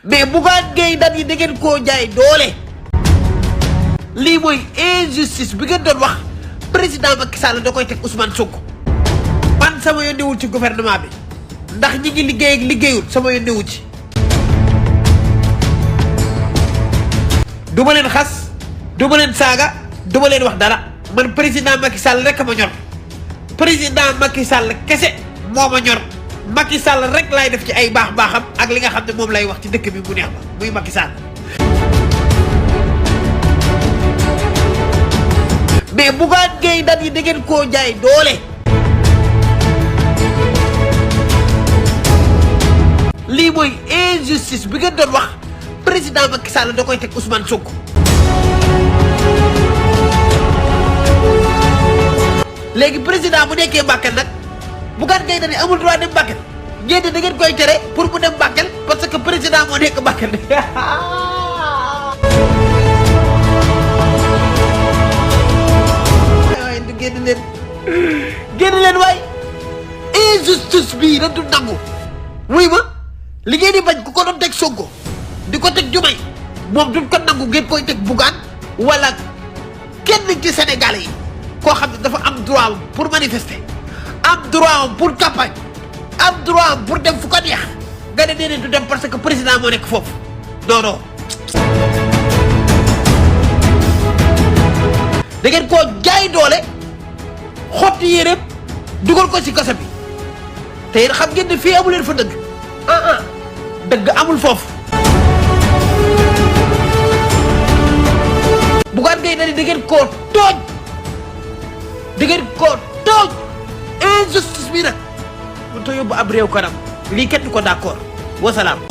mais Bougane Gueye Dany da ngeen koo jaay doole. lii mooy injustice bi ngeen doon wax président Macky Sall da koy teg Ousmane Sonko. man sama yoon newul ci gouvernement bi ndax ñi ngi liggéey ak liggéeyul sama yoon newul ci. du ma leen xas du ma leen saaga du ma leen wax dara man président Macky Sall rek ma ñor président Macky Sall kese moo ma ñor. Macky Sall rek laay def ci ay baax-baaxam ak li nga xam ne moom lay wax ci dëkk bi mu neex ma muy Macky Sall. mais Bougane Gueye Dany da ngeen koo jaay doole. lii mooy injustice bi ngeen doon wax président Macky Sall da koy teg Ousmane Sonko. léegi président bu nekkee Bakel nag. Bougane Gueye Dany amul droit dem Bakel ngeen da ngeen koy tere pour mu dem Bakel parce que président moo nekk Bakel. waaye du génn leen waay injustice bii dañ du nangu. wuy ma li ngeen di bañ ku ko doon teg Sonko di ko teg Diomaye moom duñ ko nangu ngeen koy teg Bougane wala kenn ci Sénégalais yi koo xam ne dafa am droit pour manifester. am droit pour campagne am droit pour dem fu ko neex nga ne déedéet du dem parce que président moo nekk foofu non non. da ngeen koo jaay doole xotti yéreem dugal ko ci kaso bi te yéen xam ngeen ne fii amu leen fa dëgg dëgg amul foofu. Bougane Gueye Dany da ngeen koo tooñ da ngeen koo tooñ. injustice bi nag mënut a yóbbu ab réew kanam lii kenn du ko d'accord wasalaam.